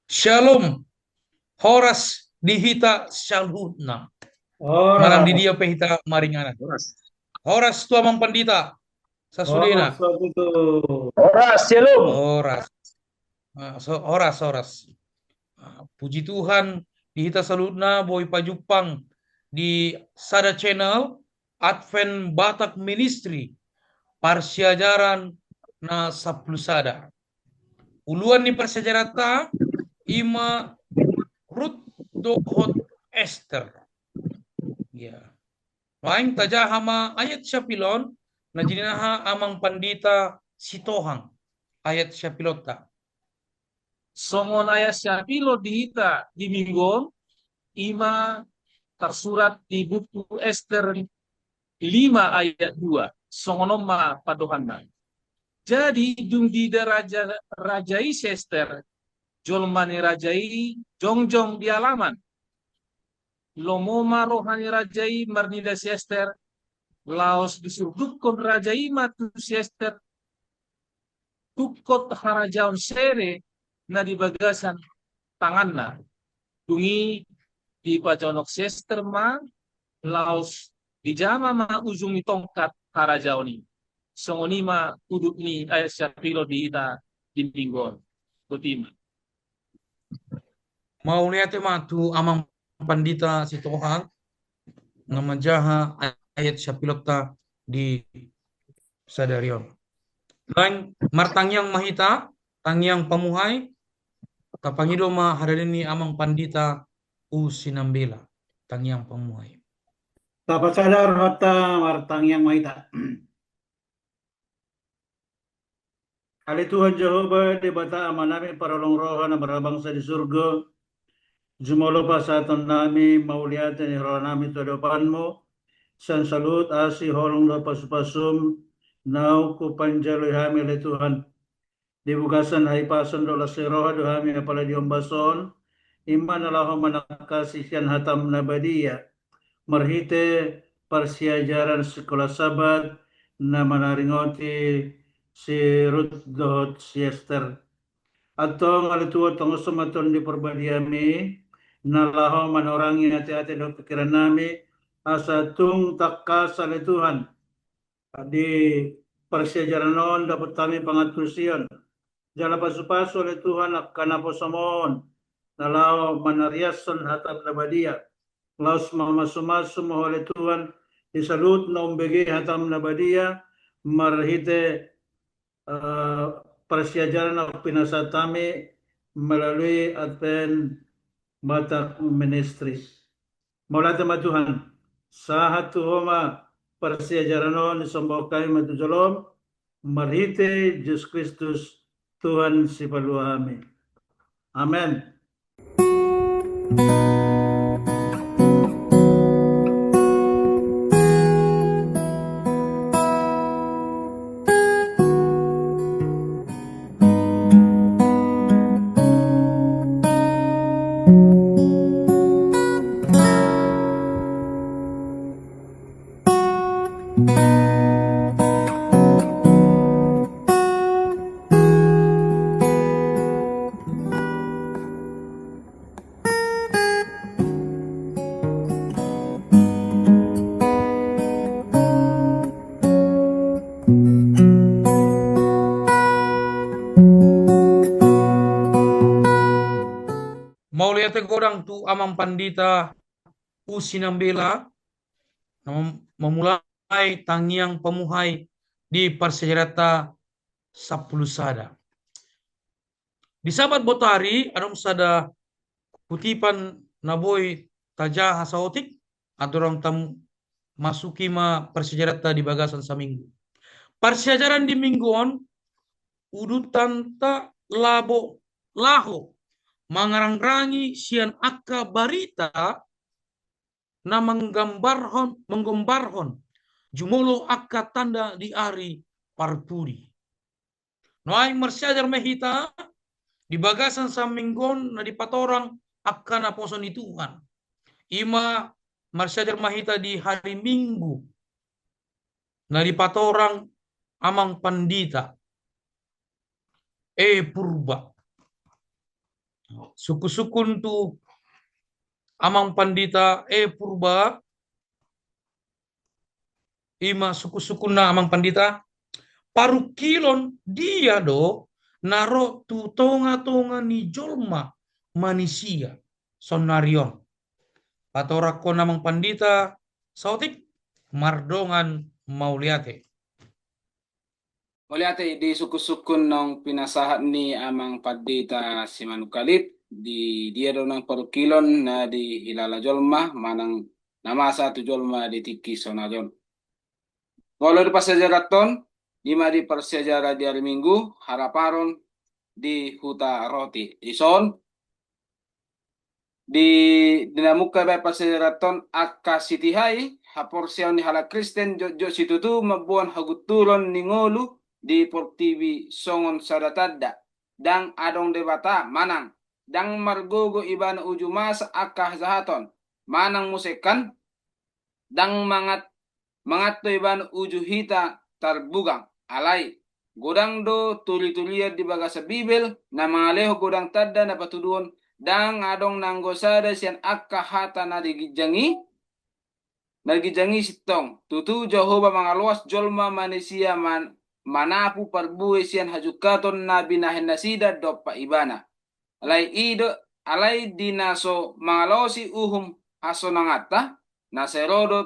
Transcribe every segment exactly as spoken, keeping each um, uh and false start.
Shalom. Horas di hita saluhutna. Horas. Manang di dia pe hita maringanan. Horas. Horas tu Amang Pandita. Sasudena. Horas, Pak Tutu. Horas, shalom. Horas. Ah, so, horas, horas. Ah, puji Tuhan, di hita saluhutna boi pajumpang di sada channel, Advent Batak Ministry, parsiajaran na sampulu sada. Uluan ni parsiajaranta i ma Rut dohot Ester. Ya. Laeng tajaha ma ayat siapilon, na jininaha Amang Pandita Sitohang ayat siapilonta. Songon ayat siapilon di hita di Minggu on, i ma tarsurat di buku Ester lima ayat dua. Songon on ma pandohanna. Jadi, dung diida raja, raja i si Ester, jolma ni raja i jongjong di alaman. Lomo ma roha ni raja i marnida si Ester, laos disurdukkon raja i ma tu si Ester tungkot harajaon sere na di bagasan tanganna. Dung i dipajonok si Ester ma, laos dijama ma ujung ni tongkat harajaon i. Songon i ma udut ni ayat siapilon di hita di Minggu on. Boti ma. Mauliate ma tu Amang Pandita Sitohang na manjaha ayat siapilonta di sadari on. Laeng martangiang ma hita, tangiang pamuhai, tapangido ma haradeon ni Amang Pandita U Sinambela, tangiang pamuhai. Tapasada rohanta, martangiang ma hita. Ale Tuhan Jahowa, Debata Amanami parholong roha na marhabangsa di surgo, jumolo pasahatonnami mauliate ni rohanami tu adopanmu, sian saluhut asi, holong dohot pasupasum naung hupanjalo hami, ale Tuhan. Di bagasan hahipason dohot las ni roha do hami apala di ombas on, i ma na laho manangkasi sian hatam na badia, marhite parsiajaran sikola Sabat na manaringoti si Rut dohot si Ester. Antong ale Tuhan, tongoshon ma Tondi Parbadiami na laho manorangi ateate dohot pingkirannami, asa tung tangkas ale Tuhan di parsiajaran on dapot hami pangantusion. Jala pasupasu ale Tuhan angka naposom on na laho manariashon hatam na badia, laos mamasumasu ma Ho ale Tuhan di saluhut na umbege hatam na badia marhite, eh, parsiajaran na pinasahat hami melalui Advent Batak Ministry. Mauliate ma Tuhan, sahat tu Ho ma parsiajaran on, disombahon hami ma tu jolom, marhite Jesus Kristus, Tuhan sipalua hami. Amen. Mauliate godang tu Amang Pandita U Sinambela na mem-, memulai tangiang pamuhai di parsiajaranta sampulu sada. Di Sabat botari, adong sada kutipan na boi tajaha saotik, andorang tamu-, masuki ma parsiajaranta di bagasan saminggu. Parsiajaran di minggu on, udutanta labo laho mangarangrangi sian angka barita na manggambarhon, manggombarhon jumolo angka tanda di ari parpudi. Nuaeng marsiajar ma hita di bagasan saminggu on na dipatorang angka naposo ni Tuhan. I ma marsiajar ma hita di hari Minggu na dipatorang Amang Pandita E Purba. Sungkun-sungkun tu Amang Pandita E Purba, ima sungkun-sungkunna Amang Pandita, parungkilon dia do na ro tu tonga-tonga ni jolma manisia saonari on? Patorangkon Amang Pandita saotik, mardongan mauliate. Mauliate di sungkun-sungkun naung pinasahat ni Amang Pandita Simanungkalit, di dia do nang parungkilon na dihilala jolma manang na masa tu jolma di tingki saonari on. Molo di parsiajaranta on, ima di parsiajaran di ari Minggu, haraparon di huta roti. Dison, di, di na mungka baen parsiajaranta on angka sitihai haporseaon ni halak Kristen jotjot situtu mamboan hagunturon ni ngolu di portibi songon sada tanda. Ndang adong Debata manang ndang margogo ibana uju masa angka hajahaton, manang muse kan ndang mangat manganto ibana uju hita tarbugang. Alai godang do turi-turian di bagasan Bibel na mangalehon godang tanda na patuduhon ndang adong nanggo sada sian angka hata na di ginjang i, na di ginjang i sintong. Tutu Jahowa mangaloas jolma manisia man, manapu parbue sian hajungkaton na binahen nasida dompak ibana. Alai i do, alai di na so mangalosi uhum hasonanganta, na sai ro do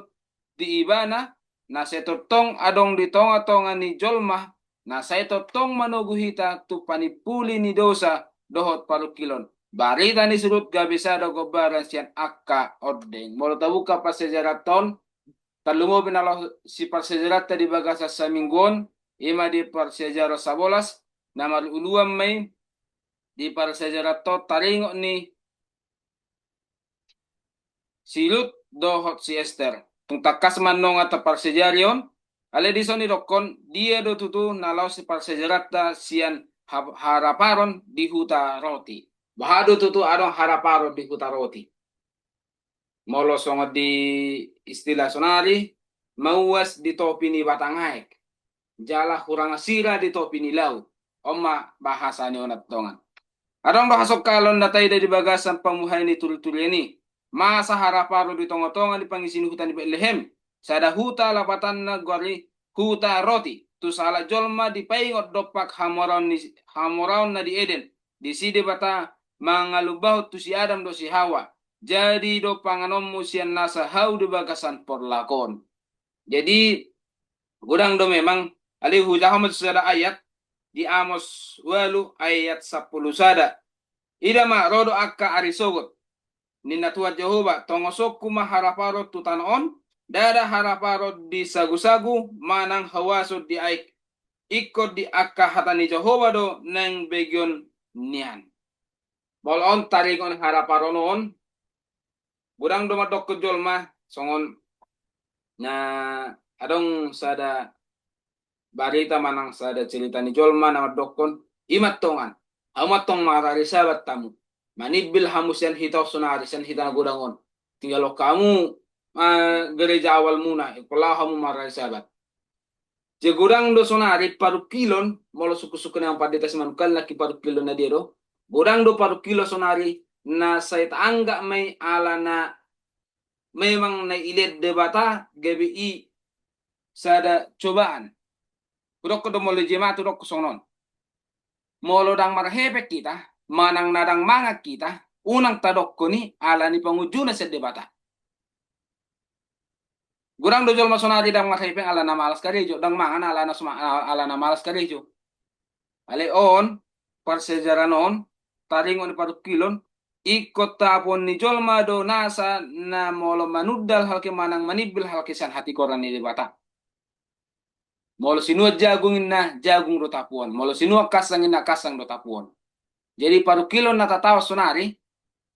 di ibana, na sai tongtong adong di tonga-tonga ni jolma, na sai tongtong manogu hita tu panimpuli ni dosa dohot parungkilon. Barita ni surut gabe sada gombaran sian angka ondeng. Molo tabuka parsiajaranta on, tarlumobi na laho siparsiajaranta di bagasan saminggu on, ima di parsiajaran sabolas, na maruluan ma i di parsiajaranta on taringot ni si Rut dohot si Ester. Tung tangkas ma annon hata parsiajaran on, alai dison didokkon dia do tutu na laos siparsiajaranta sian ha, haraparon di huta roti. Boha do tutu adong haraparon di huta roti? Molo songon di istilah sonari, mauas di topi ni batang aek, jala hurang sira di topi ni laut. On ma bahasa ni on antong. Adong do hasongkalon na taida di bagasan pamuhai ni turi-turian i. Masa haraparon di tonga-tonga ni pangisi ni huta ni Betlehem, sada huta lapatanna goar i huta roti. Tu sahalak jolma dipaingot dompak hamoraon ni, hamoraonna di Eden. Disi Debata mangalumbahon tu si Adam dohot si Hawa, jadi do panganonmu sian nasa hau di bagasan porlak on. Jadi godang do memang, alai hujahahon ma tu sada ayat, di Amos ualu ayat sampulu sada. Ida ma, ro do angka ari sogot, ninna Tuhan Jahowa, tongosonku ma haraparon tu tano on, ndada haraparon di sagu-sagu manang hauason di aek, ingkon di angka hata ni Jahowa do naeng begeon nian. Molo on taringot haraparon on, godang do mandokkon jolma songon na adong sada barita manang sada cerita ni jolma na mandokkon, ima antong an, hamu antong marari Sabat hamu, manimbil hamu sian hita on sonari, sian hita na godang on. Tinggalhon hamu, eh, gereja awalmuna, ingkon laho hamu marari Sabat. Jadi godang do sonari parungkilon, molo sungkun-sungkun ni Amang Pandita Simanungkalit, nangkin parungkilon na dia do? Godang do parungkilon sonari na sai taanggap ma i ala na memang na dilehon Debata gabe i sada cobaan. Hudokkon do molo jemaat, hudokkon songon on. Molo ndang marhepeng hita, manang na ndang mangan hita, unang tadokkon i ala ni pangujuna sian Debata. Godang do jolma sonari ndang marhepeng ala na malas karejo, ndang mangan ala na suma-, ala na malas karejo. Alai on, parsiajaran on, taringot ni parungkilon, ingkon tapuon ni jolma do nasa na molo manundal halak i manang manimbil halak i sian hatigoran ni Debata. Molo sinuan jagung inna, jagung do tapuon. Molo sinuan kasang inna, kasang do tapuon. Jadi parungkilon na tataon sonari,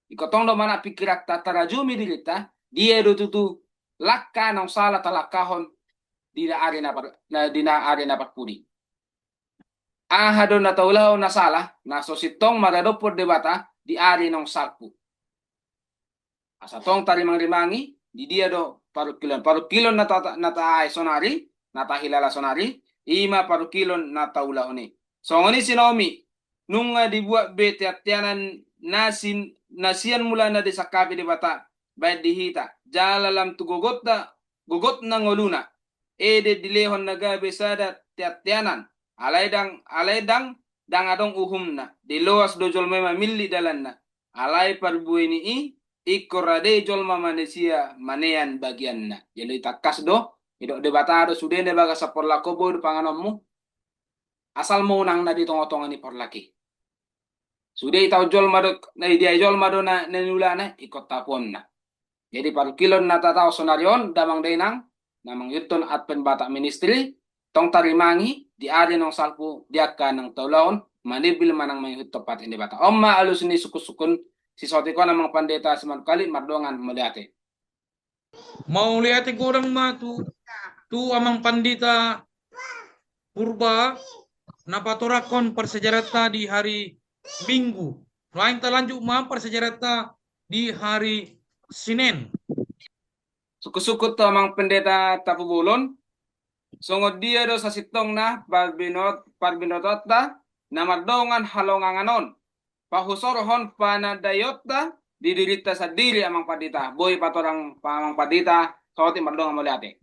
ingkon tong do manang pingkiranta tarajumi dirinta, dia do tutu langka naung sala talangkahon di na ari na par-, na, di na ari na parpudi. Aha do na taulahon na sala, na so sintong maradophon Debata di ari naung salpu? Asa tong tarimang-rimangi, di dia do parungkilon. Parungkilon na ta-, na taai sonari, na tahilala sonari, ima parungkilon na taulahon i. Songon i si Naomi, nunga dibuat be tean-teanan na sian mulana disangkapi Debata baen di hita, jala lam tu gogotna, gogotna ngoluna, ede dilehon na gabe sada teanteanan, alai ndang, alai ndang, ndang adong uhumna, diloas do jolma i mamillit dalanna, alai parbue ni i, ingkon rade jolma manisia manean bagianna. Jadi tangkas do, didok Debata do sude na di bagasan porlak on boi do panganonmu, asal monang na di tongatonga ni porlak i. Sude itaon jolma do, na idiai jolma do na, na niulana, ingkon tapuonna. Jadi parungkilon na tataon sonari on, damang dainang, na mangihuthon Advent Batak Ministry, tong tarimangi, di ari naung salpu, di angka naung taulahon, manimbil manang mangihuthon patik ni Debata. On ma alus ni sungkunsungkun, si Sotik on amang pandita simanungkalit mardongan mauliate. Mauliate godang ma tu, tu amang pandita Purba, na patorangkon parsiajaranta di hari Minggu. Lain talanjut ma parsiajaranta di hari Sinen. Sungkunsungkun tu amang pendeta Tapubolon, songon dia do sasintongna parbinot-, parbinotoanta na mardongan halongangan on, pahusorhon panandaionta di dirinta sandiri amang pandita. Boi patorang amang pandita, Sotik mardongan mauliate.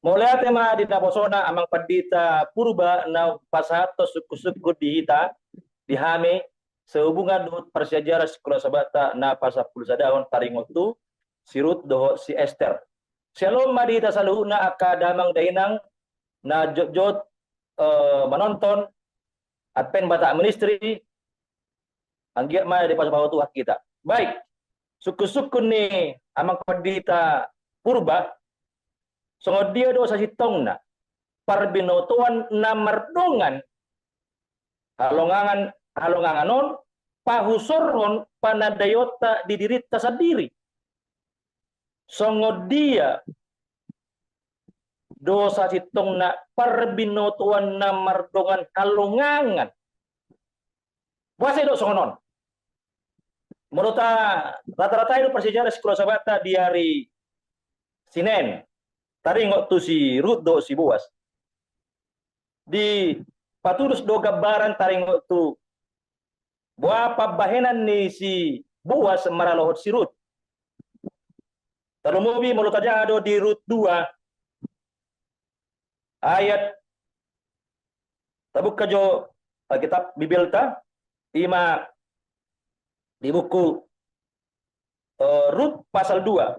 Mauliate ma di naposona amang pandita Purba na pasahathon sungkunsungkun di hita, di hami, sehubungan dohot parsiajaran Sikola Sabbatta na pasampulu sadahon taringot tu si Rut dohot si Ester. Syalom ma di hita saluhutna angka damang dainang na jotjot, eh, manonton Advent Batak Ministry, anggiat ma dipasahat Tuhan hita. Baik, sungkunsungkun ni amang pandita Purba, songon dia do sasintongna parbinotoan na mardongan halongangan, halongangan on, pahusorhon panandaionta di dirinta sandiri. Songon dia do sasintongna parbinotoan na mardongan halongangan. Boasa didok songon on? Molo ta rata-ratai do parsiajaran Sikola Sabbatta di ari Sinen, taringot tu si Rut dohot si Boas. Dipatudus do gambaran taringot tu boha pambahenan ni si Boas maralohon si Rut. Tarlumobi molo tajaha do di Rut dua ayat, tabuka jo Alkitab Bibelta, i ma di buku, eh, Rut pasal dua.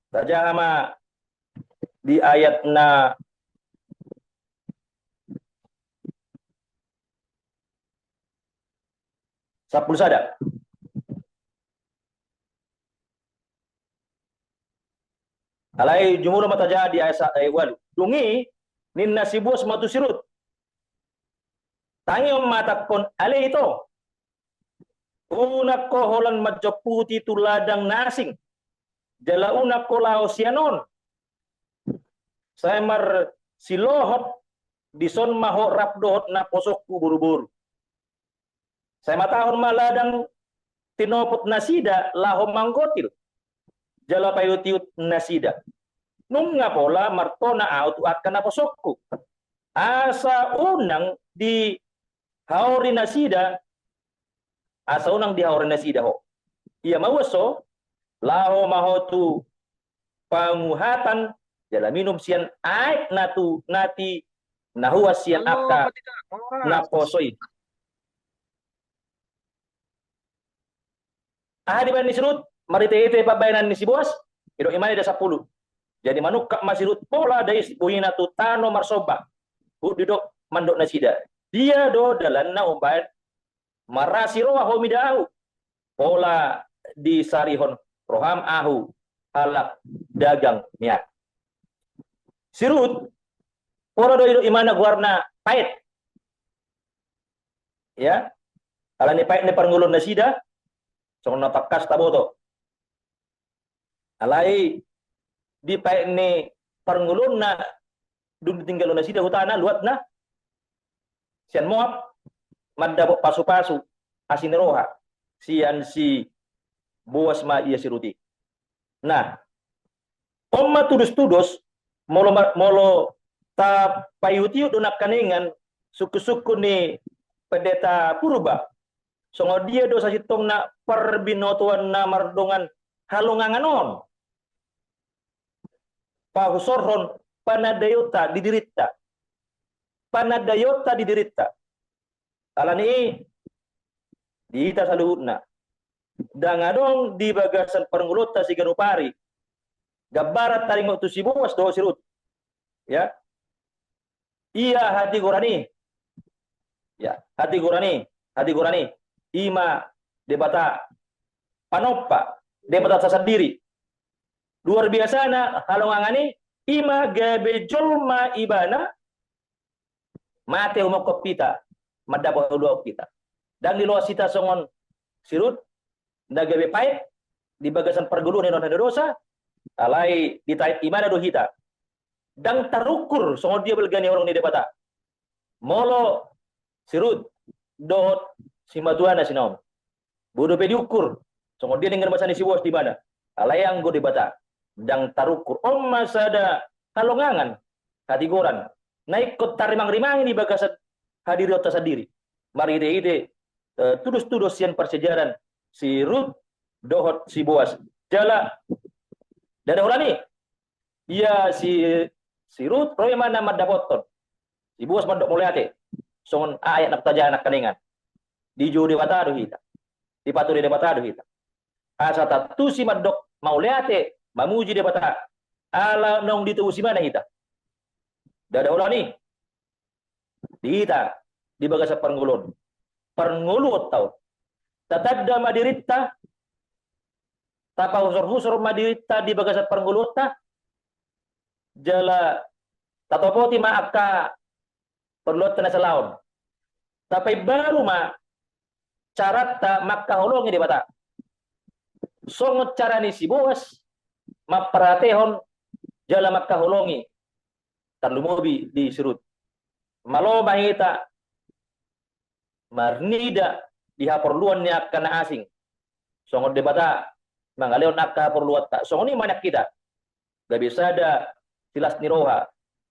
Tajaha ma di ayat na sampulu sada. Alai jumolo ma tajaha di ayat sa-, ayat ualu. Dung i ninna si Boas ma tu si Rut, tangihon ma hatangkon ale ito. Unang ho holan manjomputi tu ladang na asing, jala unang ho laho sian on. Sai marsilohot dison ma ho rap dohot naposongku boruboru. Sai matahon ma ladang tinopot nasida laho manggotil, jala paihutihut nasida. Nunga pola martona ahu tu angka naposongku, asa unang dihaori nasida, asa unang dihaori nasida ho. Ia ma uas ho, laho ma ho tu panguhatan, jala minum sian aek na tu nati na huas sian angka naposo i. Aha dibaen ni si Rut marhitehite pambahenan ni si Boas? Didok i ma di ayat sampulu. Jadi manungkap ma si Rut pola dais bohina tu tano marsomba. Huhut didok mandok nasida, dia do dalanna umbaen marasi roha ho mida ahu, pola disarihon roham ahu halak dagang miak. Si Rut, pola do didok i ma na goarna paet. Ya. Alani paet ni parngoluon nasida, songon na tangkas taboto. Alai di paet ni parngoluonna dung ditinggalhon nasida hutana, luatna sian Moab, mandapot pasupasu, asi ni roha sian si Boas ma ia si Rut i. Nah, on ma tudostudos, molo ma-, molo tapaihutihut do nangkaningan sungkunsungkun ni Pendeta Purba, songon dia do sasintongna parbinotoan na mardongan halongangan on pahusorhon panandaionta di dirinta. Panandaionta di dirinta. Alani i, di hita saluhutna, ndang adong di bagasan parngoluonta siganup ari gambaran taringot tu si Boas dohot si Rut. Ya. Ia hatigoran i. Ya, hatigoran i, hatigoran i. I ma Debata panompa, Debata sasandiri. Luar biasana halongangan i, i ma gabe jolma ibana, mate humongkop hita, mandapot haluaon hita. Ndang diloas hita songon si Rut, na gabe paet di bagasan parngoluon ni roha na dosa, alai ditaet ibana do hita. Ndang tarukur songon dia balga ni holong ni Debata. Molo si Rut dohot simatuana si Naomi, boi dope diukur songon dia denggan basa ni si Boas di ibana. Alai anggo Debata, ndang tarukur. On ma sada halongangan, hatigoran, na ingkon tarimangrimangi di bagasan hadirionta sandiri. Marhitehite, eh, tudostudos sian parsiajaran si Rut dohot si Boas. Jala ndada holan i, ia si, si Rut ro i ma na mandapothon. Si Boas mandok mauliate. Songon ayat na hutajaha nangkaningan. Dijou Debata do hita. Dipatudu Debata do hita. Asa tantusi mandok mauliate, mamuji Debata. Ala naung ditobusi ibana hita. Ndada holan i. Di hita, di bagasan parngoluon. Parngoluonta on. Tatanda ma dirinta, tapahusorhusor ma dirinta di bagasan parngoluonta, jala tatopoti ma angka parngoluonta na salaon. Tapaimbaru ma caranta mangkaholongi Debata. Songon cara ni si Boas mamparhatehon jala mangkaholongi tarlumobi di si Rut. Malo ma hita marnida di haporluan ni angka na asing. Songon Debata mangalehon angka haporluanta. Songon i ma nang hita. Gabe sada silas ni roha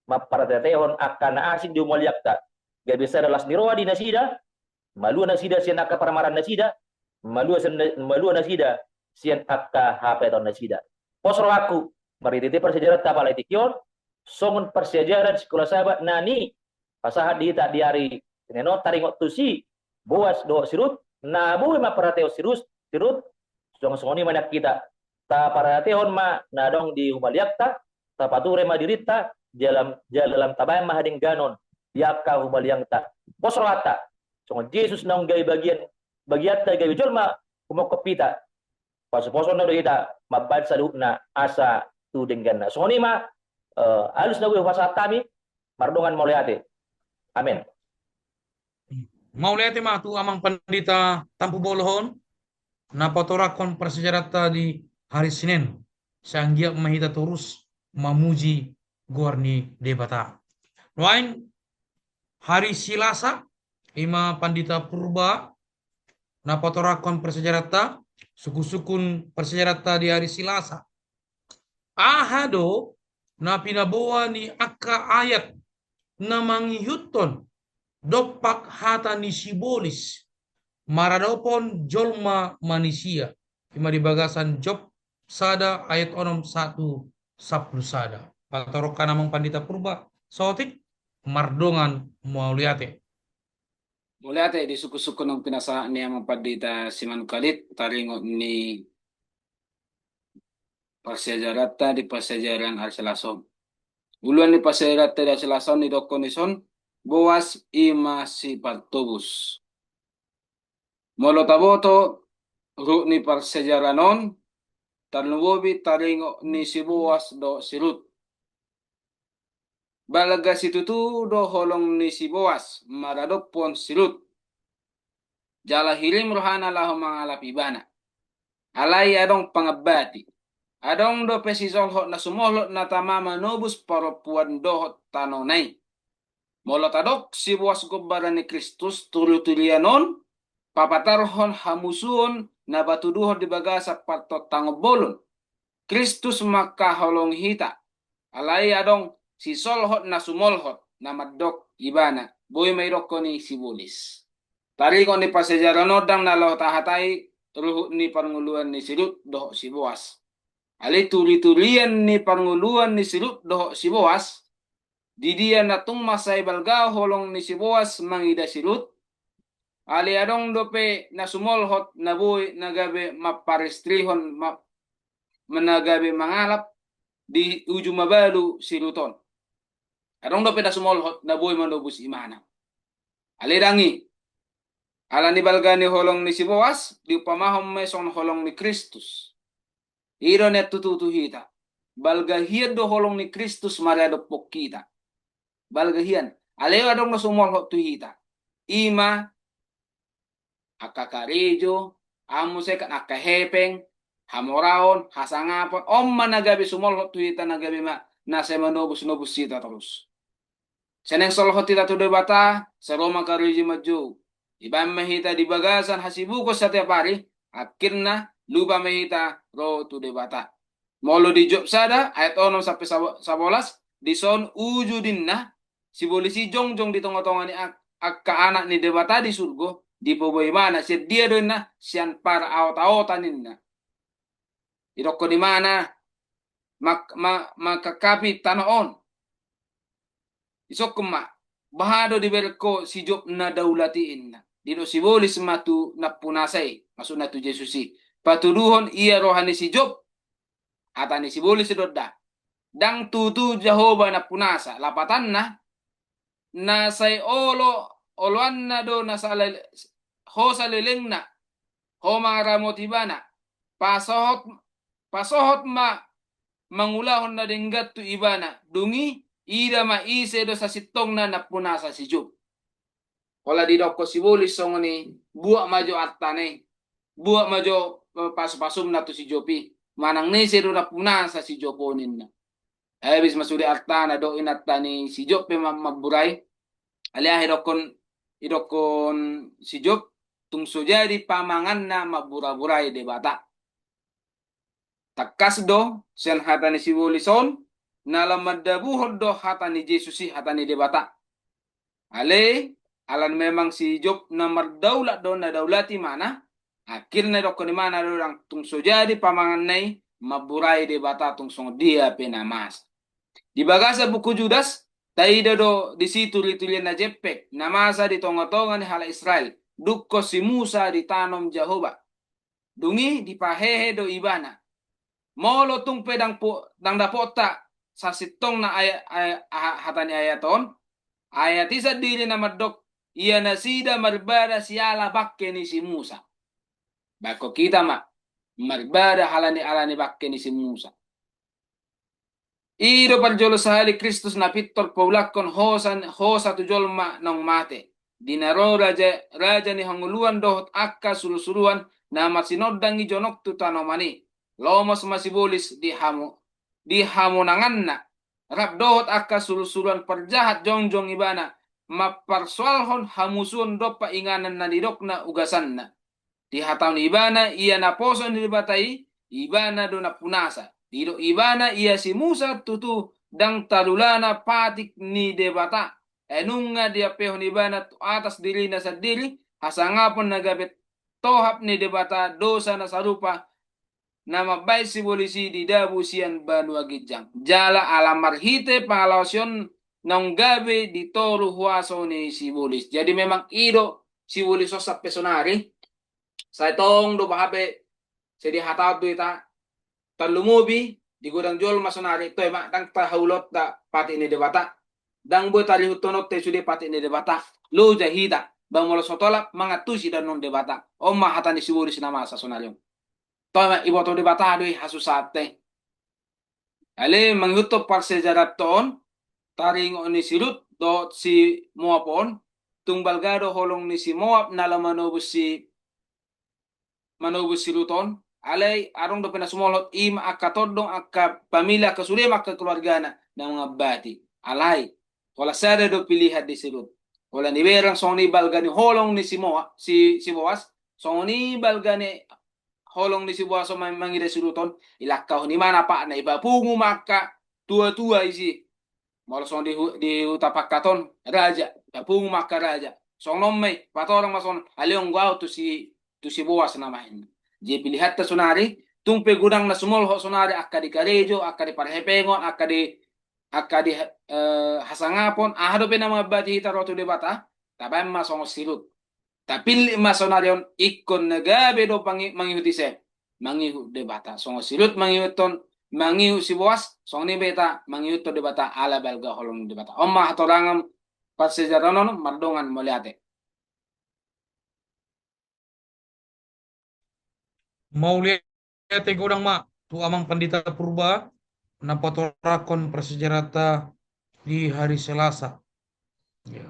mamparhatehon angka na asing di humaliangta. Gabe sada las ni roha di nasida, malua nasida sian angka parmaraan nasida, malua sian, malua nasida sian angka hapaeton nasida. Pos rohangku, marhitehite parsiajaranta apala di tingki on, songon parsiajaran sikola Sabat na nipasahat di hita di ari Senen on taringot tu si Boas dohot si Rut, na boi mamparhatehon si Rut, si Rut, songon, songon i ma nang hita. Taparhatehon ma na adong di humaliangta, tapature ma dirinta, jala, jala lam tabaen ma hadengganon di angka humaliangta. Pos rohanta, songon Jesus naung gabe bagian, bagianta gabe jolma humongkop hita. Pasupasu na do hita mambaen saluhutna asa tu dengganna. Songon i ma, eh, alus na boi hupasahat hami, mardongan mauliate. Amen. Mauliate ma tu Amang Pandita Tampubolon on, na patorangkon parsiajaranta di hari Senen, sai anggiat ma hita torus mamuji goar ni Debata. Nuaeng hari Silasa, i ma Pandita Purba, na patorangkon parsiajaranta, sungkunsungkun parsiajaranta di hari Silasa. Aha do na pinaboa ni angka ayat na mangihuthon dompak hata ni sibolis maradophon jolma manisia, i ma di bagasan Job sada ayat onom sahat tu sampulu sada. Patorangkon Amang Pandita Purba, saotik, mardongan mauliate. Mauliate di sungkunsungkun naung pinasahat ni Amang Pandita Simanungkalit taringot ni parsiajaranta di parsiajaran ari Silasa on. Uluan ni parsiajaranta di ari Silasa on didokkon dison, Boas i ma sipartobus. Molo taboto ruhut ni parsiajaran on, tarlumobi taringot ni si Boas dohot si Rut. Balga situtu do holong ni si Boas maradophon si Rut. Jala hirim rohana laho mangalap ibana. Alai adong pangambati. Adong dope sisolhot na sumolhot na tama manobus parompuan dohot tanona i. Molo tadok si Boas gombaran ni Kristus turuturian on, papatarhon hamusuon na patuduhon di bagasan partontangon bolon. Kristus mangkaholongi hita. Alai adong sisolhot na sumolhot na mandok ibana, boi ma idokkon i sibolis. Taringot ni parsiajaran on ndang na laho tahatai ruhut ni parngoluan ni si Rut dohot si Boas. Alai turiturian ni parngoluan ni si Rut dohot si Boas, di dia na tung mansai balga holong ni si Boas mangida si Rut, alai adong dope na sumolhot na boi na gabe mamparistrihon ma-, na gabe mangalap di uju mabalu si Rut on. Adong dope na sumolhot na boi manobus imana. Alai ndang i. Ala ni balga ni holong ni si Boas, diumpamahon ma i songon holong ni Kristus. I do nian tutu tu hita. Balga hian do holong ni Kristus maradophon hita. Balga hian. Alai adong na sumolhot tu hita. I ma angka karejo, aha muse kan, angka hepeng, hamoraon, hasangapon, on ma na gabe sumolhot tu hita, na gabe ma na sai manobus-nobus hita torus. Sai naeng solhot hita tu Debata, sai ro ma karejo manjou. Dibaen ma hita di bagasan hasibukon satiap ari, akhirna lupa ma hita ro tu Debata. Molo di Job sada, ayat onom sampe sabo-, sabolas, dison uju ninna, sibolis i jongjong di tonga-tonga ni ang-, angka anak ni Debata di surgo, dipaboa ibana, sian dia do ninna, sian paraot-aotan ninna. Didokkon ibana, mak-, ma-, mangkakapi tano on. Disokkun ma, boha do dibereng ho si Job na daulat i inna. Didok sibolis ma tu nampunasa i, maksudna tu Jesus i. Patuduhon ia roha ni si Job, hata ni sibolis do nda. Ndang tutu Jahowa nampunasa, lapatanna, na sai olo, oloanna do na sale-, ho salelengna, ho mangaramoti ibana, pasohot, pasohot ma mangulahon na denggan tu ibana, dung i ida ma ise do sasintongna nampunasa si Job. Pola didokkon sibolis songon i, buat ma jo artana i, buat ma jo, eh, pasu-pasumna tu si Job i, manang na ise do nampunasa si Job on inna. Habis ma sude artana, dok inanta ni si Job pe ma-, mambura i. Alai aha didokkon, didokkon si Job, tung so jadi pamanganna mambura-bura i Debata. Tangkas do, sian hata ni sibolis on, na lam mandabuhon do hata ni Jesus i, hata ni Debata. Alai, ala ni memang si Job na mardaulat do, na daulat ibana, akhirna didokkon ibana do ndang, tung so jadi pamanganna i, mambura i Debata tung songon dia pe na masa. Di bagasan buku Judas, taida do disi turiturian na jempek, na masa di tonga-tonga ni halak Israel, dungkon si Musa ditanom Jahowa. Dung i dipahehe do ibana. Molo tung pe ndang po-, ndang dapotta sasintongna aya-, aya-, aha-, hata ni ayat on, ayat i sandiri na mandok, ia nasida maribada siala bangke ni si Musa. Baen hita ma, maribada ala ni, ala ni bangke ni si Musa. I do parjolo sahali Kristus na pintor paulakhon hosa, hosa tu jolma naung mate. Di na ro raja, raja ni hangoluan dohot angka suru-suruan na marsinondang i jonok tu tanoman i. Lomos ma sibolis di hamu-, di hamonanganna. Rap dohot angka suru-suruan parjahat jongjong ibana mamparsoalhon hamusuon dompak inganan na nidokna ugasanna. Dihatahon ibana ia naposo ni Debata i, ibana do nampunasa. Didok ibana ia si Musa tutu ndang tarulana patik ni Debata. Ai nunga diampehon ibana tu atas dirina sandiri, hasangapon na gabe tohap ni Debata dosa na sarupa na mambaen sibolis i didabu sian banua ginjang. Jala ala marhite pangalaosion naung gabe di toru huaso ni sibolis. Jadi memang i do sibolis on sampe sonari. Sai tong do boha pe, sai dihatahon tu hita, tarlumobi di godang jolma sonari, toe ma ndang tahaulahon da patik ni Debata. Ndang boi tarihuthon on te sude patik ni Debata. Loja hita, ba molo so tolap mangantusi do annon Debata. On ma hata ni sibolis na masa sonari on. Toe ma iboto Debata do i hasusahanta i. Alai mangihuthon parsiajaranta on, taringot ni si Rut dohot si Moab on, tung balga do holong ni si Moab na laho manobus si, manobus si Rut on, alai adong dope na sumolhot, i ma angka tondong, angka pamili, angka sude ma angka keluargana na mangambati. Alai, holan sada do pilihan di si Rut. Holan dibereng songon i balga ni holong ni si Moab, si, si Boas, songon i balga ni holong ni si Boas on ma-, mangida si Rut on, ilangkahon ibana patna, ipapungu ma angka tua-tua disi. Molo songon di hu-, di huta Pangkat on, raja, ipapungu ma angka raja. songon on ma i, patorang ma songon, ale anggo au tu si, tu si Boas nama inna. Jadi pilihanta sonari, tung pe godang na sumolhot sonari, angka di karejo, angka di parhepengon, angka di, angka di, eh, hasangapon, aha dope na mambati hita ro tu Debata, tabaen ma songon si Rut. Tapillit ma sonari on ingkon na gabe do mangi-, mangihut ise, mangihut Debata. Songon si Rut mangihuthon, mangihut si Boas, songon i ma hita mangihuthon Debata ala balga holong ni Debata. On ma hatorangan parsiajaran on, mardongan mauliate. Mauliate godang ma tu Amang Pandita Purba na patorangkon parsiajaranta di hari Selasa. Ya.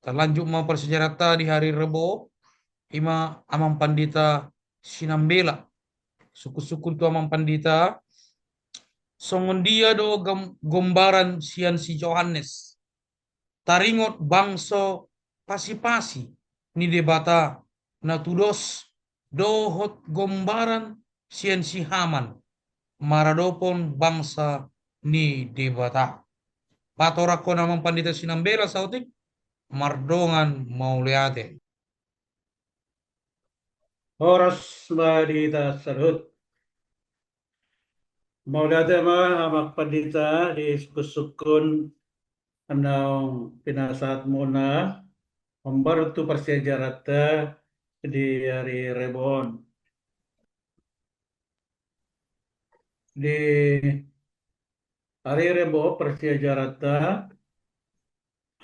Talanjut ma parsiajaranta di hari Rebo, ima Amang Pandita Sinambela. Sungkun-sungkun tu Amang Pandita, songon dia do gom-, gombaran sian si Johannes taringot bangso pasipasi ni Debata na tudos dohot gombaran sian si Haman maradophon bangso ni Debata. Patorangkon Amang Pandita Sinambela saotik, mardongan mauliate. Horas ma di hita saluhut. Mauliate ma Amang Pandita di sungkun-sungkun naung pinasahatmuna hombar tu parsiajaranta di ari Rebo on. Di ari Rebo parsiajaranta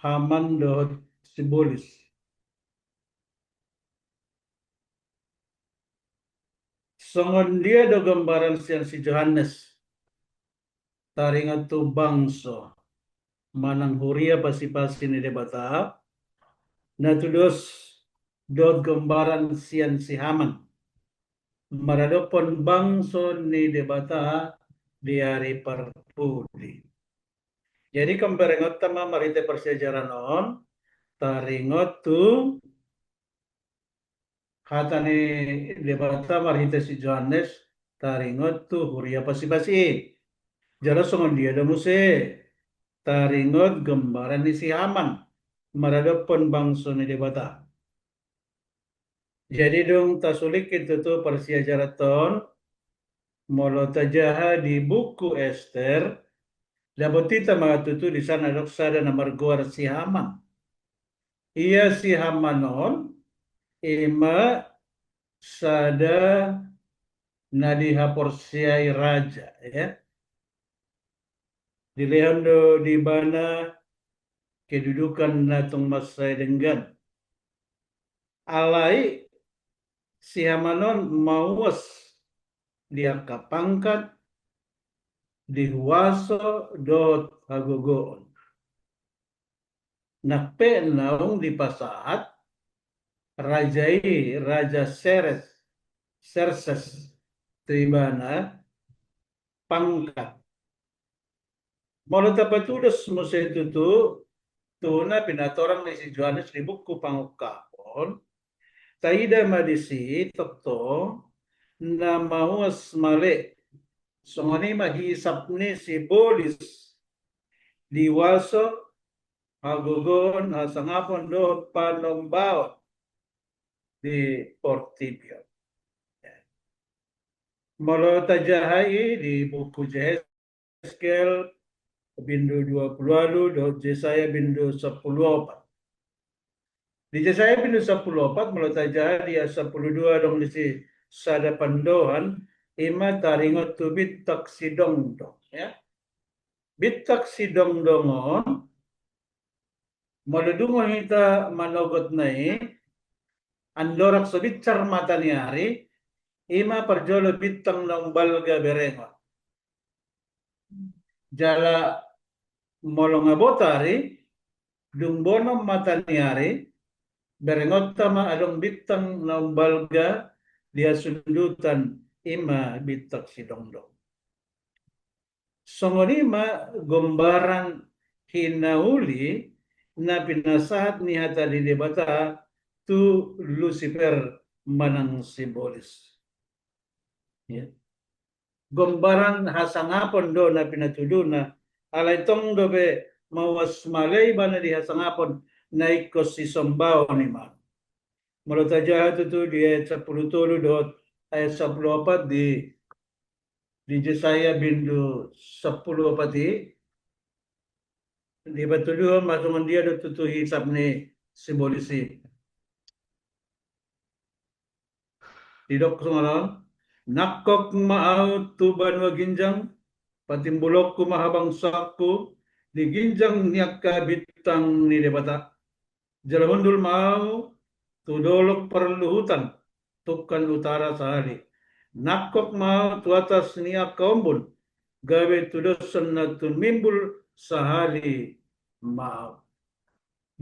Haman dohot si Bolis. Songon dia do gombaran sian si Johannes taringot tu bangso manang huria pasipasi ni Debata na tudos dohot gombaran sian si Haman maradophon bangso ni Debata di ari parpudi. Jadi ingkon berengonta ma marhite parsiajaran on taringot tu hata ni Debata marhite si Johannes taringot tu huria pasipasi i. Jala songon dia do muse taringot gombaran ni si Haman maradophon bangso ni Debata. Jadi dung tasulingkon tutu parsiajaranta on, molo tajaha di buku Ester, dapot hita ma tutu di sana adong sada na margoar si Haman. Ia si Haman on ima sada na dihaporseai raja, ya. Dilehon do di ibana kedudukan na tung mansai denggan. Alai si Haman on mauas di angka pangkat, di huaso dohot hagogoon. Nang pe naung dipasahat raja i, Raja Seres, Serses, tu ibana pangkat. Molo tapatudos muse tutu tu na pinatorang ni si Johannes di buku Pangungkapon, taida ma disi tongtong na mauas male. Songon i ma hisap ni si Bolis di huaso, hagogoon, hasangapon dohot panombaon di portibi on. Molo tajaha i di buku Yehezkiel bindu dua pulu ualu dohot Jesaya bindu sampulu opat. Di Jesaya bindu sampulu opat molo tajaha di ayat sampulu dua adong disi sada pandohan, ima taringot tu bintang sidongdong, ya. Bintang sidongdong on, molo dungo hita manogotna i, andorang so binsar mata ni ari, ima parjolo bintang naung balga berengon. Jala molo nga bot ari, dung bonom mata ni ari, berengonta ma adong bintang naung balga di hasundutan, ima bintang sidongdong. Songon i ma gombaran hinauli na pinasahat ni hata ni Debata tu Lusifer manang si Bolis. Ya. Gombaran hasangapon do na pinatuduna, alai tong dope mauas male ibana di hasangapon, na ingkon sisombaon i ma. Molo tajaha tutu di ayat sampulu tolu dohot ayat sampulu opat di, di Jesaya bindu sampulu opat i, dipatuduhon ma songon dia do tutu hisap ni sibolis i. Didok songon on, nangkok ma ahu tu banua ginjang, patimbulonku ma habangsangku di ginjang ni angka bintang ni Debata. Jala hundul ma ahu tu dolok parluhutan, tungkan utara sahali. Nangkok ma ahu tu atas ni angka ombun, gabe tudoshon na tumimbul sahali ma ahu.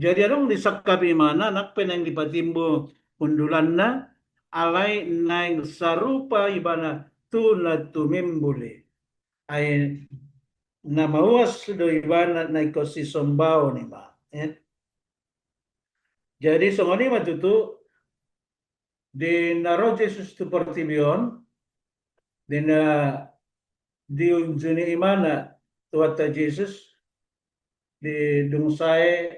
Jadi adong disangkap ibana, nang pe naeng dipatimbo hundulanna, alai naeng sarupa ibana tu na tumimbul i. Ai na mauas do ibana na ingkon sisombaon i ma. Eh. Jadi songon i ma tutu di na ro Jesus tu portibi on, di na diunjuni ibana Tuhanta Jesus, di dung sae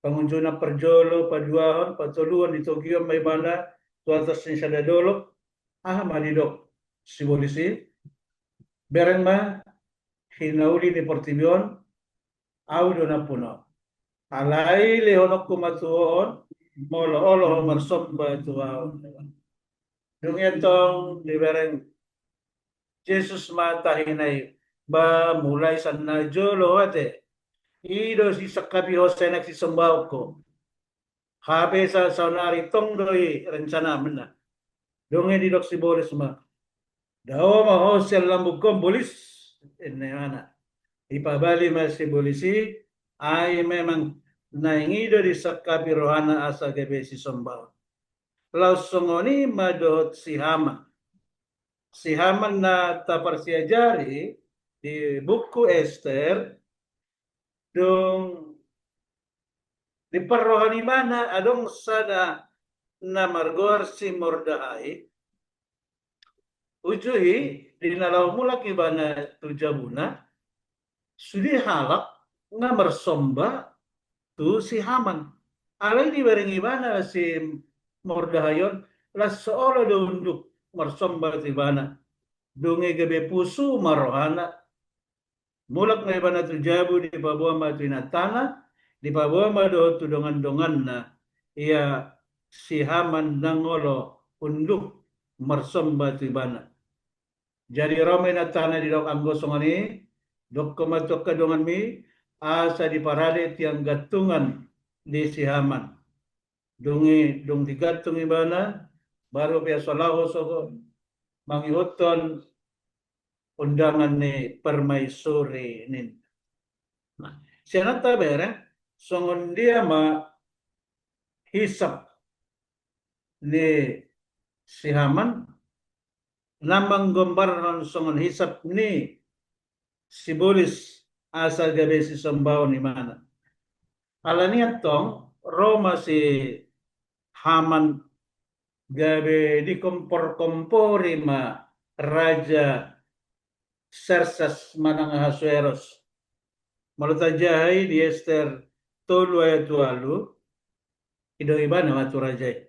pangunjunan parjolo, paduahon, patoluhon, ditogihon ma ibana tu atas ni sada dolok, aha ma didok sibolis i? Bereng ma hinauli ni portibi on, ahu do nampuna on. Alai lehononku ma tu ho on, molo olo ho marsomba tu ahu. Dung i antong dibereng Jesus ma tahina i, ba mulai sian na jolo ho ate, i do disangkapi ho sai naeng sisombaon ho. Hape sa-, saonari tong do i rencana mena. Dung i didok sibolis ma, dao ma ho sian lambungkon bolis, ninna ibana. Dipabali ma sibolis i, ai memang naeng i do disangkapi rohana asa gabe sisombaon. Laos songon i ma dohot si Haman. Si Haman na taparsiajari di buku Ester, dung diparroha ibana adong sada na margoar si Mordahai, uju i di na laho mulak ibana tu jabuna, sude halak nga marsomba tu si Haman. Alai dibereng ibana si Mordahai on, las so olo do unduk marsomba tu ibana. Dung i gabe pusu ma rohana. Mulak ma ibana tu jabu, dipaboa ma tu inantana, dipaboa ma dohot tu dongan-donganna, ia si Haman ndang olo unduk marsomba tu ibana. Jadi ro ma inantana didok, anggo songon i, dokkon ma tu angka donganmi, asa diparade tiang gantungan di si Haman. Dung i, dung digantung ibana, baru pe asa laho sogot mangihuthon undangan ni permaisuri ninna. Nah, sian on tabereng songon dia ma hisap ni si Haman, na manggombarhon songon hisap ni sibolis asa gabe sisombaon ibana. Alani antong ro ma si Haman gabe dikompor-kompori ma Raja Serses manang Ahasueros. Molo tajaha i di Ester tolu ayat ualu, didok ibana ma tu raja i,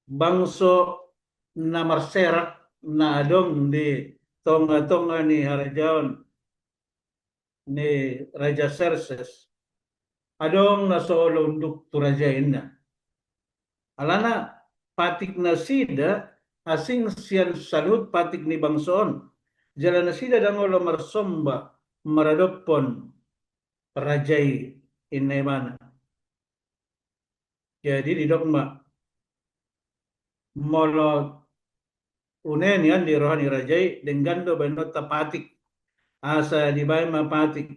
bangso na marserak na adong di tonga-tonga ni harajaon ni Raja Serses, adong na so olo unduk tu raja i ninna. Alana patik nasida asing sian saluhut patik ni bangso on, jala nasida ndang olo marsomba maradophon raja i, ninna ibana. Jadi didok ma, molo une nian di roha ni raja i, denggan do baenonta patik, asa dibaen ma patik,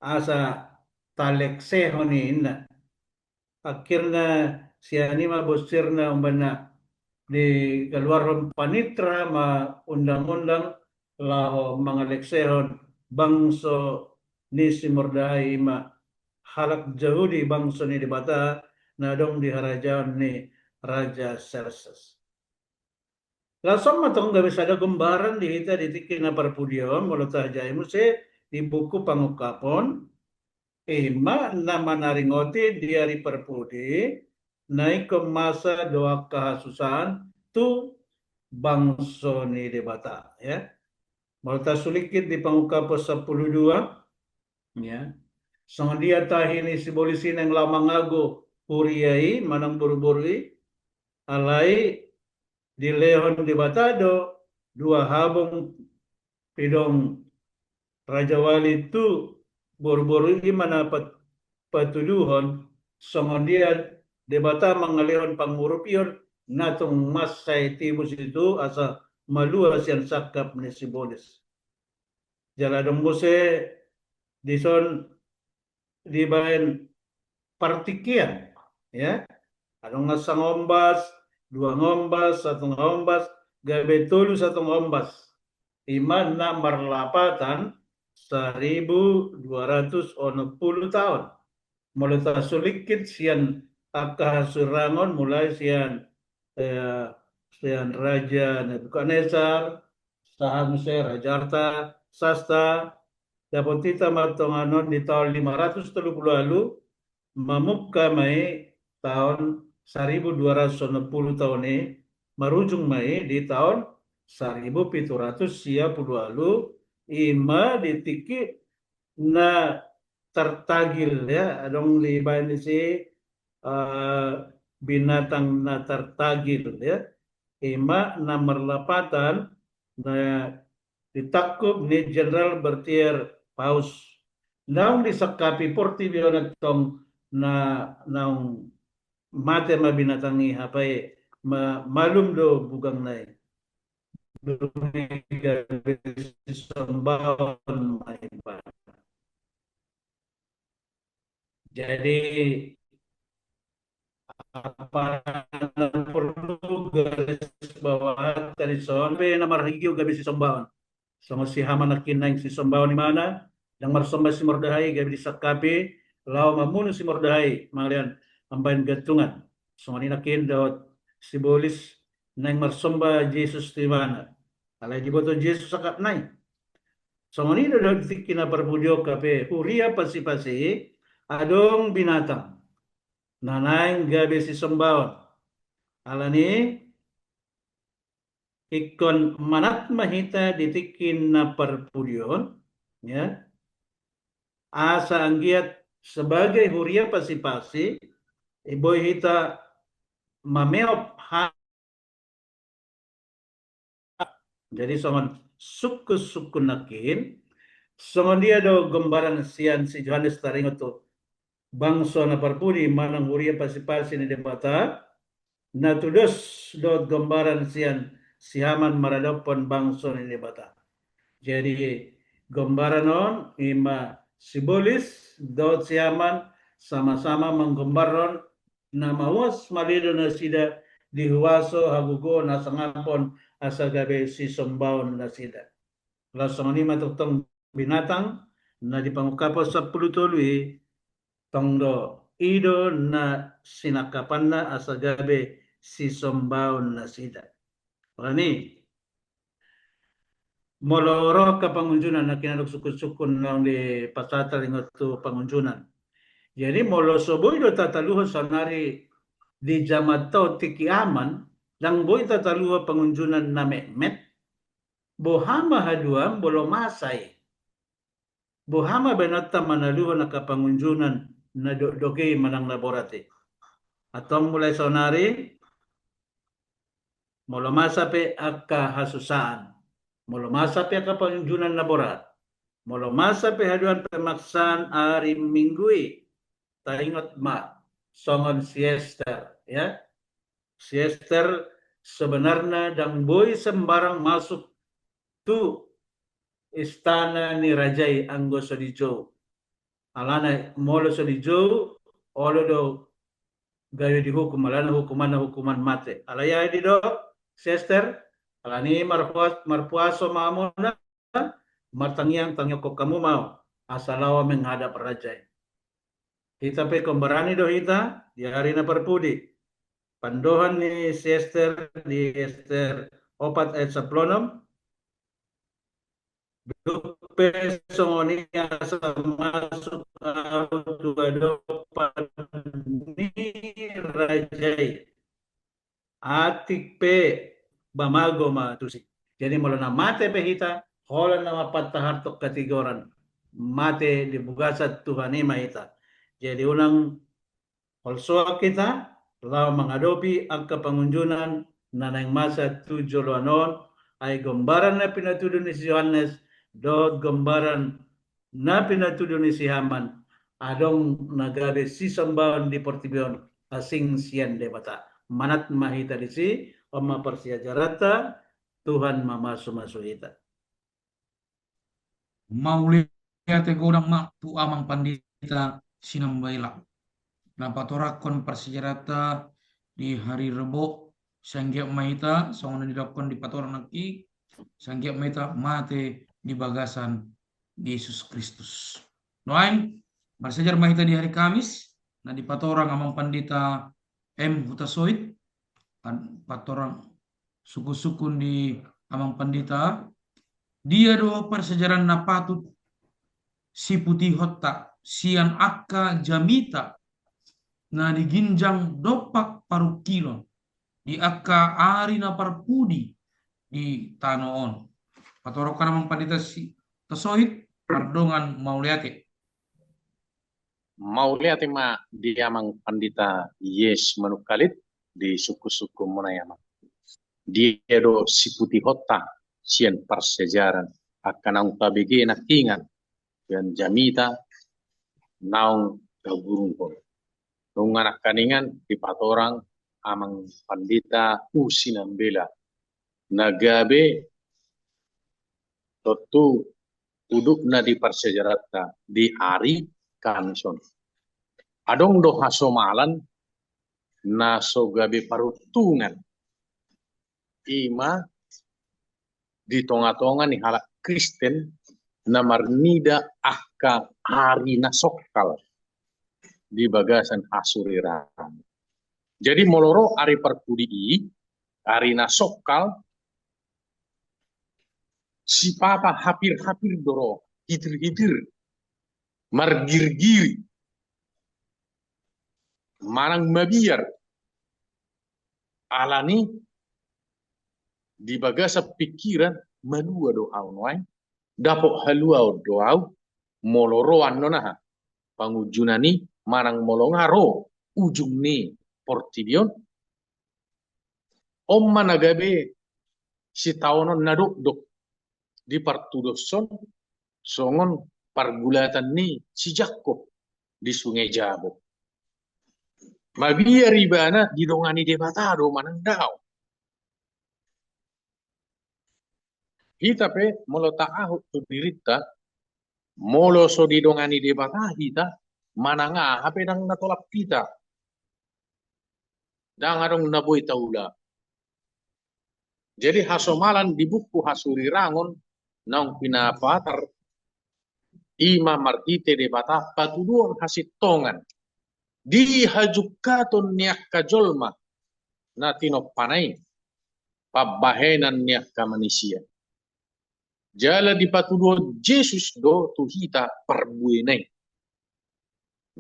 asa taleksehon i ninna. Akhirna sian i ma bosirna, umbahen na dikaluarhon panitra ma undang-undang laho mangaleksehon bangso ni si Mordahai, i ma halak Jahudi, bangso ni Debata, na adong di harajaon ni Raja Serses. Laos on ma tong gabe sada gombaran di hita di tingki na parpudi on, molo tajaha i muse di buku Pangungkapon, ima na manaringoti di ari parpudi, na ingkon masa do angka hasusaan tu bangso ni Debata, ya. Molo tasulingkit di Pangungkapon sampulu dua, ya. Songon dia tahi ni sibolis i naeng laho mangago huria i manang boruboru i, alai dilehon Debata do dua habong pidong rajawali tu boruboru i, ima na pat-, patuduhon songon dia Debata mangalehon pangurupion na tung mansai tibus i tu asa malua sian sangkap ni sibolis. Jala adong muse dison dibaen partingkian, ya. Adong na sangombas, dua ngombas, satonga ombas, gabe tolu satonga ombas. Ima na marlapatan saribu dua ratus onom pulu taon. Molo tasulingkit sian angka hasurangon mulai sian, eh, sian Raja Nebukadnesar, sahat muse Raja Artasasta, dapot hita ma tongon on di taon lima ratus tolu pulu ualu, mamungka ma i taon saribu dua ratus onom pulu taon i, marujung ma i di taon saribu pitu ratus sia pulu ualu, ima di tingki na tartagil, ya, adong dibaen disi, eh, binatang na tartagil, ya. Ima na marlapatan na ditangkup ni Jenderal Berthier Paus. Naung disangkapi portibi on antong na naung mate ma binatang i, hape ma-, malum do bugangna i. Dung i gabe sisombaon ma ibana. Jadi, apa na porlu garis bawahan tadi son, pe na marhigio gabe sisombaon. Songon si Haman nangkin naeng sisombaon ibana, ndang marsomba si Mordahai, gabe disangkapi laho mamunu si Mordahai, mangalean mambaen gantungan. Songon i nangkin dohot sibolis naeng marsomba Jesus tu ibana. Alai diboto Jesus sangkapna i. Songon i do dohot di tingki na parpudi on, hape huria pasipasi i adong binatang na naeng gabe sisombaon. Alani ingkon manat ma hita di tingki na parpudi on, ya. Asa anggiat sebagai huria pasipasi, boi hita mameop ha-, jadi songon sungkunsungkun nangkin, songon dia do gombaran sian si Johannes taringot tu bangso na parpudi manang huria pasipasi ni Debata, na tudos dohot gombaran sian si Haman maradophon bangso ni Debata. Jadi gombaran on ima sibolis dohot si Haman sama-sama manggombarhon na mauas malido nasida di huaso hagogoon hasangapon asa gabe sisombaon nasida. Laos songon i ma tongtong binatang na di Pangungkapon sampulu tolu i, tong do i do na sinangkapanna asa gabe sisombaon nasida. Alani molo ro angka pangunjunan, nangkin adong sungkunsungkun naung dipasahat taringot tu pangunjunan. Jadi molo so boi do tataluhon saonari di jamanta on tingki aman, ndang boi tataluhon pangunjunan na metmet, boha ma haduan molo masa i? Boha ma baenonta manaluhon angka pangunjunan na dokdok i manang na borat i? Antong mulai saonari, molo masa pe angka hasusaan, molo masa pe angka pangunjunan na borat, molo masa pe haduan pemaksaan ari Minggu i, taingot ma songon si Ester, ya. Si Ester sebenarna ndang boi sembarang masuk tu istana ni raja i anggo so dijou. Alana molo so dijou, olo do gabe dihukum, alana hukumanna hukuman mate. Alai aha didok si Ester? Alani marpuas-, marpuaso ma hamuna, martangiang, tangihon hamu ma au, asa laho menghadap raja i. Hita pe ingkon barani do hita di ari na parpudi. Pandohan ni si Ester di Ester opat ayat sampulu onom. Dung pe songon i asa masuk ahu tu adopan ni raja i. Atik pe bamago ma tusi. Jadi molo na mate pe hita, holan na mampantaharhon hatigoran, mate di bagasan Tuhan i ma hita. Jadi unang holsoan hita laho mangadopi angka pangunjunan na naeng masa tu joloan on, ai gombaran na pinatudu ni si Johannes dohot gombaran na pinatudu ni si Haman, adong na gabe sisombaon di portibi on asing sian Debata. Manat ma hita disi. On ma parsiajaranta. Tuhan mamasumasu hita. Mauliate godang ma tu Amang Pandita Sinambaela na patorangkon parsiajaranta di hari Rebo. Sai anggiat ma hita songon na nidokkon di patorang nangkin, sai anggiat ma hita mate di bagasan Jesus Kristus. Nuaeng marsiajar ma hita di hari Kamis na dipatorang Amang Pandita M Hutasoit, patorang sungkunsungkun di Amang Pandita. Dia do parsiajaran na patut siputihonta sian angka jamita na di ginjang dompak parungkilon di angka ari na parpudi di tano on? Patorangkon Amang Pandita Hutasoit, mardongan mauliate. Mauliate ma di Amang Pandita Yes Manungkalit di sungkunsungkunmuna i, Amang. Dia do siputihonta sian parsiajaran angka naung tabege nangkiningan sian jamita naung tagurunghon. Nunga nangkiningan dipatorang Amang Pandita U Sinambela na gabe tontu udutna di parsiajaranta di ari Kamis on. Adong do hasomalan na so gabe paruntungan, i ma di tongatonga ni halak Kristen na marnida angka ari na songkal di bagasan hasurirang. Jadi molo ro ari parpudi i, ari na songkal, sipata hapirhapir do ro, hitirhitir, margirgiri, manang mabiar. Alani di bagasan pingkiran, malua do ahu nuaeng, dapot haluaon do ahu molo ro annon aha, pangunjunan i manang molo nga ro ujung ni portibi on. On ma na gabe sitaonon na dokdok di partudoson songon pargulatan ni si Jakkob di Sungai Jabok. Mabiar ibana didongani Debata do manang daong. Hita pe molo taahut tu dirinta, molo so didongani Debata hita, manang aha pe ndang na tolap hita. Ndang adong na boi taula. Jadi hasomalan di buku Hasurirangon naung pinapatar, i ma marhite Debata patuduhon hasintongan di hajungkaton ni angka jolma na tinompana i, pambahenan ni angka manisia. Jala dipatuduhon Jesus do tu hita parbuena i.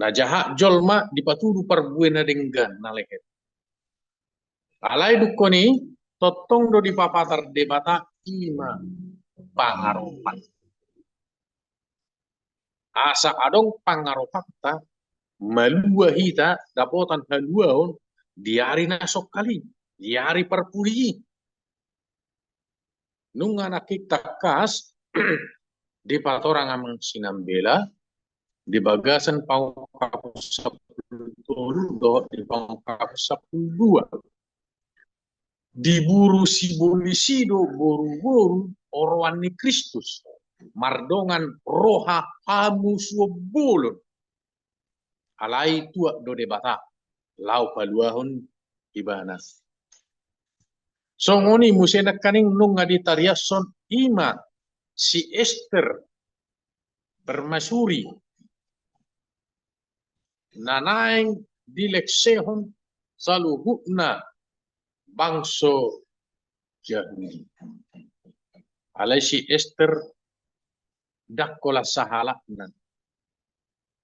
Na jahat jolma dipatudu parbue na denggan na lehet. Alai dungkon i tongtong do dipapatar Debata i ma pangaropan. Asa adong pangaropanta, malua hita dapotan haluaon di ari na songkal i, di ari parpudi i. Nunga nangkin tangkas dipatorang Amang Sinambela di bagasan Pangungkapon sampulu tolu dohot di Pangungkapon sampulu dua. Diburu sibolis i do boruboru oroan ni Kristus mardongan roha hamusuon bolon. Alai tuat do Debata laho paluahon ibana. Songon i muse nangkaning nunga ditariashon i ma si Ester permaisuri na naeng dilengsehon saluhutna bangso Jahudi. Alai si Ester ndang holan sahalakna.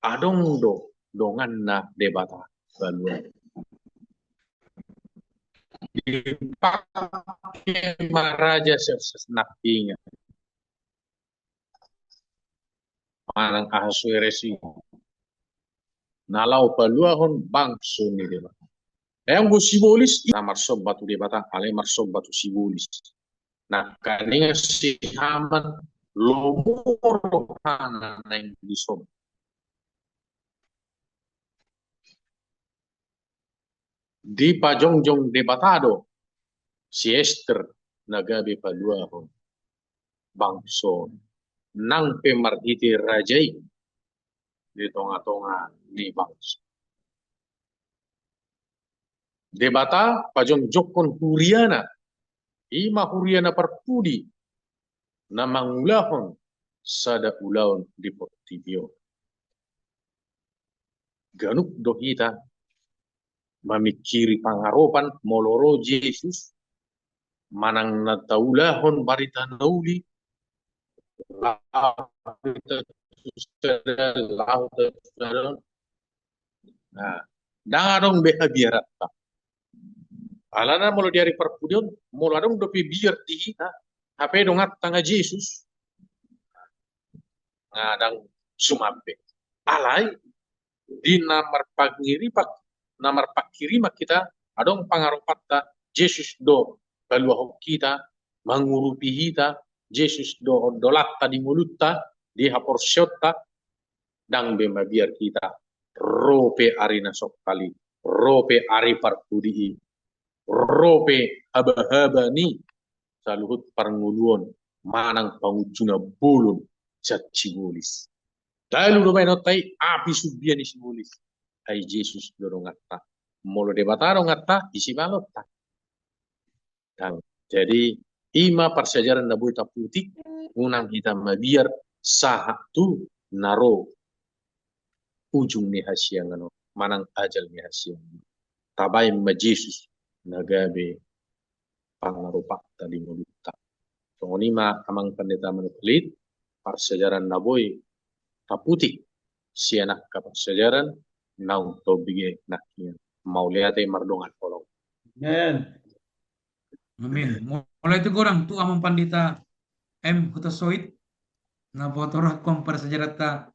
Adong do donganna Debata palua. Dipake ma raja Xerxes nangkiningan manang Ahasuerus i na laho paluahon bangso ni Debata. Ai anggo sibolis i na marsomba tu Debata, alai marsomba tu sibolis. Nangkiningan si Haman lomo rohana naeng disomba. Dipajongjong Debata do si Ester na gabe paluahon bangso nang pe marhite raja i di tongatonga ni bangso. Debata pajongjongkon huriana, i ma huria na parpudi na mangulahon sada ulaon di portibi on. Ganup do hita mamingkiri pangaropan molo ro Jesus, manang na taulahon barita na uli, laho hita tu sada, laho hita tu sada. Nah, ndang adong be habiaranta. Alana molo di ari parpudi on, molo adong dope biar di hita, hape donganta nga Jesus, nga ndang suman be. Alai di na marpangiripak, na marpangkiriman hita, adong pangaropanta, Jesus do paluahon hita, mangurupi hita, Jesus do ondolanta di ngolunta, di haporseaonta. Ndang be mabiar hita, ro pe ari na songkali, ro pe ari parpudi i, ro pe habahaba ni saluhut parngoluon manang pangunjuna bolon sian sibolis. Talu do baenonta i, api sumbia ni sibolis. Ai Jesus do donganta. Molo Debata donganta, ise ma alonta? Ndang. Jadi i ma parsiajaran na boi taputik, unang hita mabiar sahat tu na ro ujung ni hasiangan on manang ajal ni hasiangan on. Tabaen ma Jesus na gabe pangaropanta di ngolunta. Songon i ma amang pandita Manukalit, parsiajaran na boi taputik sian angka parsiajaran naung tobige nangkiningan. Mauliate, mardongan holong. Amen. Amin. Mauliate godang tu amang pandita M Hutasoit na patorahon parsiajaranta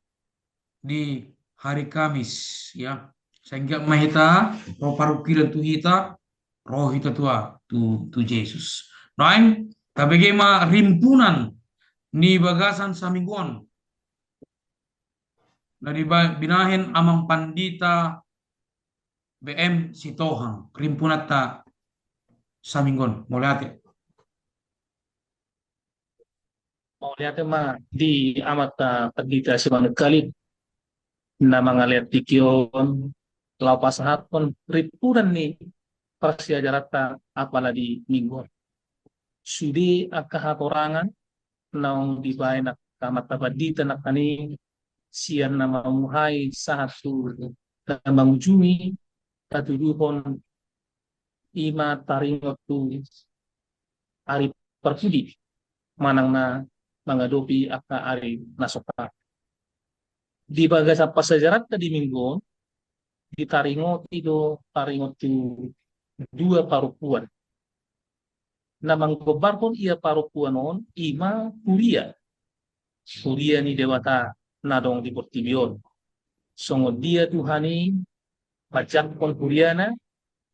di hari Kamis, ya. Sehingga ma hita ro parungkilon tu hita, ro hita tu, tu, tu Jesus. Naeng tabege ma rimpunan ni bagasan saminggu on na diba-, binahen amang pandita B M Sitohang, rimpunanta saminggu on. Mauliate. Mauliate ma di amanta pandita Simanungkalit na mangalean tingki on, laho pasahathon rimpunan ni parsiajaranta apala di minggu on. Sude angka hatorangan naung dibaen angka amanta pandita nangkaning sian na mamuhai sahat tu na mangujungi, tatuduhon i ma taringot tu ari parpudi manang na mangadopi angka ari na songkali. Di bagasan parsiajaranta di minggu on, ditaringoti do taringot tu dua parompuan. Na manggombarhon ia parompuan on i ma huria, huria ni Debata na adong di portibi on. Songon dia Tuhan i manjangkon huriana,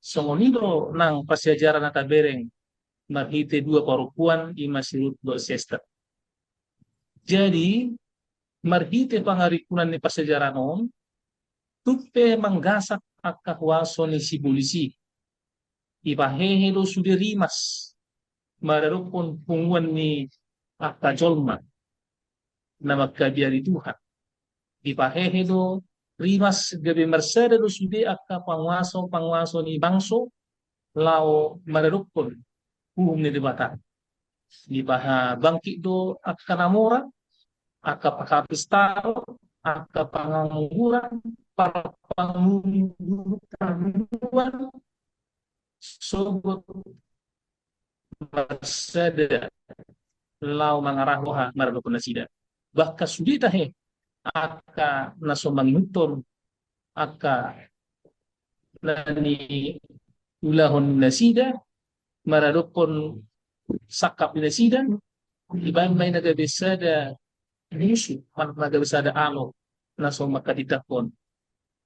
songon i do nang parsiajaran na tabereng marhite dua parompuan i ma si Rut dohot si Ester. Jadi marhite pangarimpunan ni parsiajaran on, tung pe manggasak angka huaso ni sibolis i. Dipahehe do sude rimas maradophon punguan ni angka jolma na mangkabiari Tuhan. Dipahehe do rimas gabe marsada do sude angka panguaso-panguaso ni bangso laho maradophon uhum ni Debata. Dipahabangkit do angka na mora, angka parhapistaon, angka pangangguran, parpanguluan, sogot marsada laho mangarahon roha maradophon nasida. bahkan sude tahe angka na so mangihuthon angka na niulahon nasida, maradophon sangkap ni nasida, dibaen ma i na gabe sada musu, manang na gabe sada alo na so mangkatitahon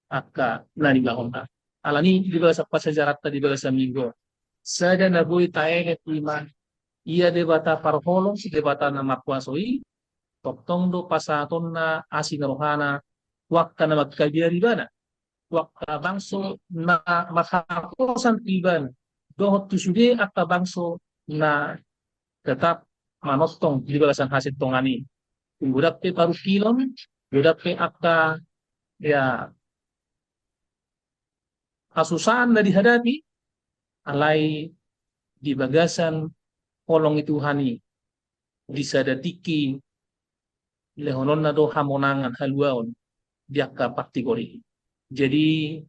angka na niulahonna. Alani i di bagasan parsiajaranta di bagasan minggu on, sada na boi taenget i ma, ia Debata parholong, Debata na markuaso i, tongtong do pasahatonna asi ni rohana tu angka na mangkabiari ibana, tu angka bangso na marhaposan tu ibana, dohot tu sude angka bangso na tetap manongtong di bagasan hasintongan i. Godang pe parungkilon, godang pe angka, ya, hasusaan na dihadapi, alai di bagasan holong ni Tuhan i, di sada tingki lehononna do hamonangan, haluaon di angka partigor i. Jadi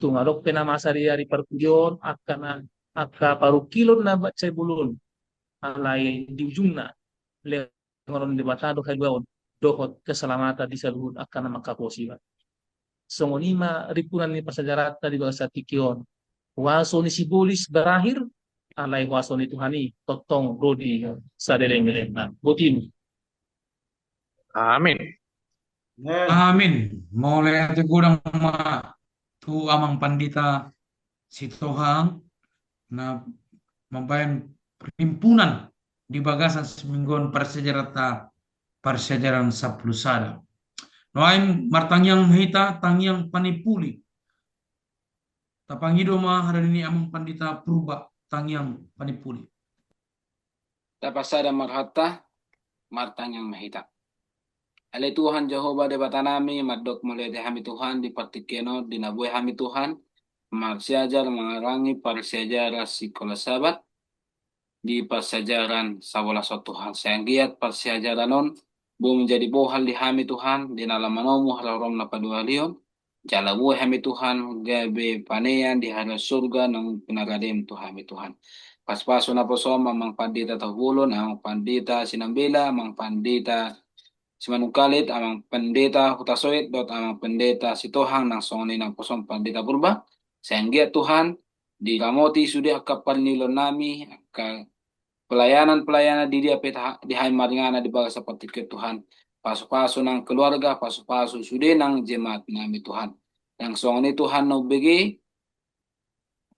tung adong pe na masa di ari parpudi on, angka na, angka parungkilon na mansai bolon, alai di ujungna lehon ni Debata do haluaon dohot keselamatan di saluhut angka na mangkaposi ibana. Songon i ma rimpunan ni parsiajaranta di bagasan tingki on. Huaso ni sibolis berakhir, alai huaso ni Tuhan i tongtong ro di saleleng ni lelengna. Botima. Amin. Amin. Mauliate godang ma tu Amang Pandita Sitohang na mambaen rimpunan di bagasan siminggu on parsiajaranta, parsiajaran sampulu sada. Nuaeng martangiang hita tangiang panimpuli. Tapangido ma haradeon ni Amang Pandita Purba tangiang panimpuli. Tapasada ma rohanta, martangiang ma hita. Ale Tuhan Jahowa Debatanami, mandok mauliate hami Tuhan di partingkian on, di na boi hami Tuhan marsiajar mangarangi parsiajaran sikola Sabat di parsiajaran sabolas on Tuhan. Sai anggiat parsiajaran on boi manjadi bohal di hami Tuhan, di na laho manomu haroromna paduahalion, jala boi hami Tuhan gabe panean di haradeon surga naung pinaradem tu hami Tuhan. Pasupasu naposom Amang Pandita Tahubolon, Amang Pandita Sinambela, Amang Pandita Simanungkalit, Amang Pandita Hutasoit, dohot Amang Pandita Sitohang, nang songon i naposom Pandita Purba. Sai anggiat Tuhan diramoti sude angka parnilonami, angka pelayanan-pelayanan di dia pe ta-, di hami maringanan di bagasan partingkian Tuhan. Pasupasu nang keluarga, pasupasu sude nang jemaatnami Tuhan. Nang songon i Tuhan na umbege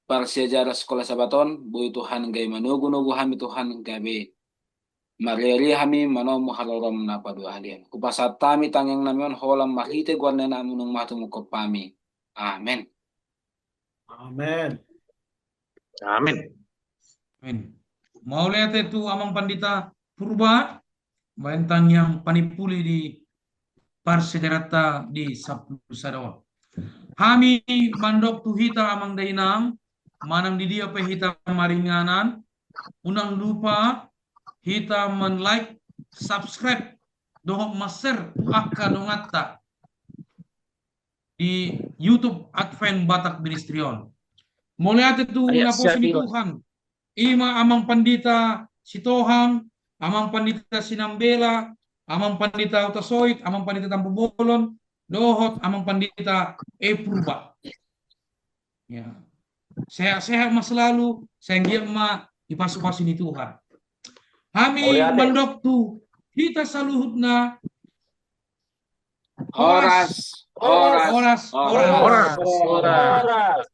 parsiajaran sikola Sabat on, boi Tuhan gabe manogunogu hami Tuhan, gabe marriaria hami manomu haroromna paduahalion. Hupasahat hami tangiangnami on holan marhite goar ni Anakmu naung matumungkop hami. Amen. Amen. Amen. Amen. Mauliate tu Amang Pandita Purba, baen tangiang panimpuli di parsiajaranta di sampulu sada on. Hami mandok tu hita amang dainang, manang di dia pe hita maringanan, unang lupa hita men-like, subscribe, dohot men-share tu angka donganta di YouTube Advent Batak Ministry on. Mauliate tu naposo ni Tuhan. Ima Amang Pandita Sitohang, Amang Pandita Sinambela, Amang Pandita Hutasoit, Amang Pandita Tampubolon, dohot Amang Pandita E Purba. Ya. Sehat-sehat ma selalu, sai anggiat ma dipasupasu ni Tuhan. Hami mandok tu hita saluhutna. Horas, horas, horas, horas.